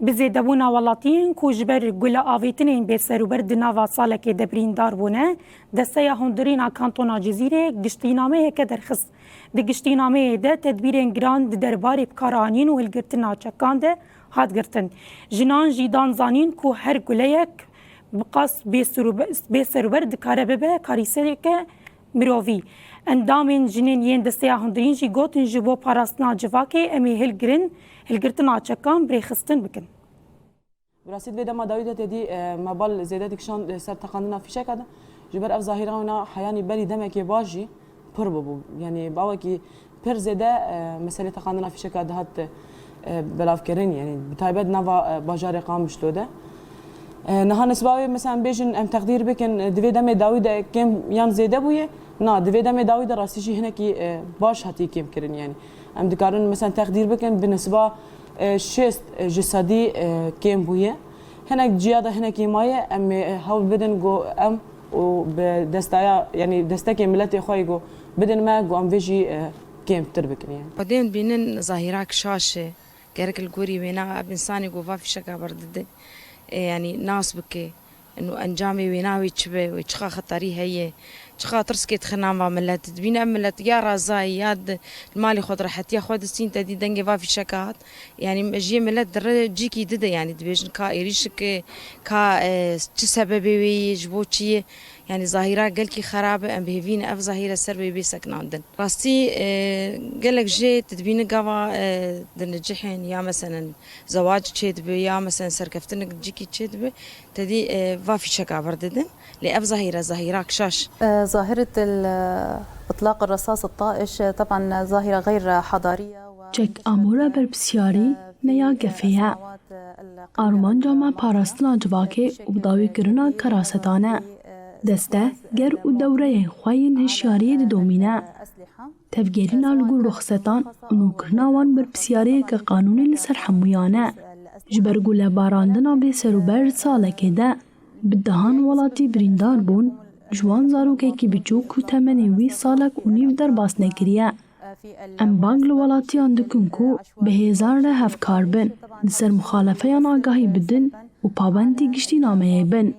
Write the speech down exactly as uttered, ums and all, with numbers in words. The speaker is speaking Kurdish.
Bi zêdebûna welatiyên ku ji ber guleavêtinên bêserûber di nava salekê de birîndar bûne, Desteya Hundirîna Kantona Cizîrê giştînameyeke derxist. Di giştînameyê de tedbîrên giran di derbarê bikaranîn û hilgirtina çekan de hat girtin. Jinan jî dan zanîn ku her guleyek bi qas bêserûbe-, bêserûber dikare bibe karîsereke mirovî. Endamên jinên yên Desteya Hundirîn jî gotin, ji bo parastina civakê em ê hilgirin, hilgirtina çekan bi rêxistin bikin. Bi rastî di vê dema dawî de tedî, e, me bal zêde dikişand, e, ser teqandina fîşeka de. Ji ber ev zahîra wina heyanî berî demekê baş jî pir bûbû. Yanî bi awekî pir zêde, e, meselê teqandina fîşeka dihat, e, belavkirin, yanî bi taybet nava, e, bajarê Qamişlo de. E, niha nisba wê, mesela, em bêjin, em teqdîr bikin, e, di vê demê dawî de kêm yan zêde bûye? Na, di vê demê dawî de rastî jî hinekî, e, baş hatiye kêmkirin, yanî. Em dikarin, mesela, teqdîr bikin, bi nisba, e, şêst ji sedî, e, kêm bûye. Hinek ciya de hinekî maye, em ê hewl bidin ku em û bi destaya, yanî destekê miletê xwe yê ku bidin me, ku em vê jî, e, kêmtir bikin, yanî. Xwedê em dibînin zahîrak şaş e. Gerek li gorî wêna ev însanê ku va fîşeka berdide, e, yanî nas bike. Û encamê wêna wê çi be, wê çiqa xeterî heye, çiqa tirskê dixe nava milet. Dibîne ev milet ya razayî, ya di, li malê xwe di rehetiya xwe distîn, te dî dengê va fîşeka hat. Yanî ji yê milet dire cîkî dide, yanî dibêjin ka êrîşik e, ka, e, çi sebebê wê yê, ji bo çi yê. Yanî zahîra gelkî xerab e, em bi hêvî ne ev zahîre ser wê bê sekinandin. Rastî, e, gelek jê tu dibîne gava, e, di nicihên ya meselen zewac çêdibe ya meselen serkeftinek cîkî çêdibe, te dî, e, va fîşeka berdidin. Lê ev zahîre, zahîrak şaş. ظاهرة إطلاق الرصاص الطائش طبعا ظاهرة غير حضارية. Çek amora berpirsyarî ne ya gefê ye. Armanca me parastina civakê û bidawîkirina karasetan e. Deste, ger û dewreyên xwe yên hişyariyê didomîne. Tevgerîna li gor ruxsetan û nûkirina wan berpirsyariyeke qanûnî li ser hemûyan e. Ji ber gulebarandina bêserûber salekê de bi dehan welatî birîndar bûn, ji wan zarokekî biçûk ku temenê wî salek û nîv derbas nekiriye. Em bang li welatiyan dikin ku bi hêzan re hevkar bin, li ser muxalefeyan agahî bidin û pabendî giştînameyê bin.